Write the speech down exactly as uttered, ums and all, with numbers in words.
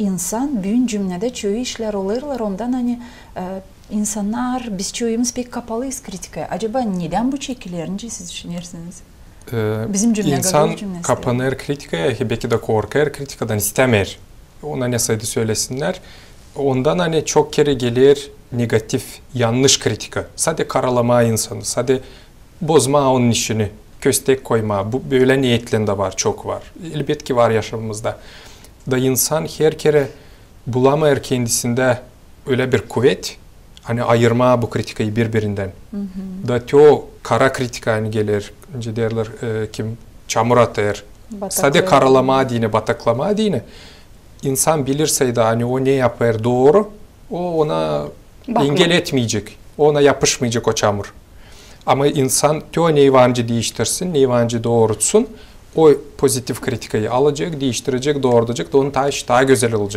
insan, büün cümnedä çoyu işlär olêrlar ondan, ani, e, insannar, biz çoyumuz pek kapalıyız kritikaya. Acaba nedän bu çekiler, nicä siz düşünersiniz? E, Bizim cümnä, insan Gagauz cümnesi. Kapanêr kritikaya, beki dä korkêr kritikadan, istämeer. Ona ne saydı sölesinlär. Ondan, ani çok kerä geler negativ, yannış kritika. Sade karalamaa insanı, sade bozmaa onun işini, köstek koymaa. Bu, bölä neetlerin dä var, çok var. Elbetki var yaşamamızda. Da insan her kerä bulamêêr kendisindä ölä bir kuvet, ani ayırmaa bu kritikayı biri-birindän. Da te o kara kritika, ani geler, nicä deerlär, e, kim çamur atêr. Sade karalamaa deyni, bataklamaa deyni. İnsan bilersä dä, ani o ne yapêr dooru, o ona engel etmeyecek, ona yapışmayacek o çamur. Ama insan te o ney var nicä diiştirsin, ney var nicä doorutsun, o pozitiv kritikayı alacek, diiştirecek, doorudacek, da onun taa işi taa gözäl olacek.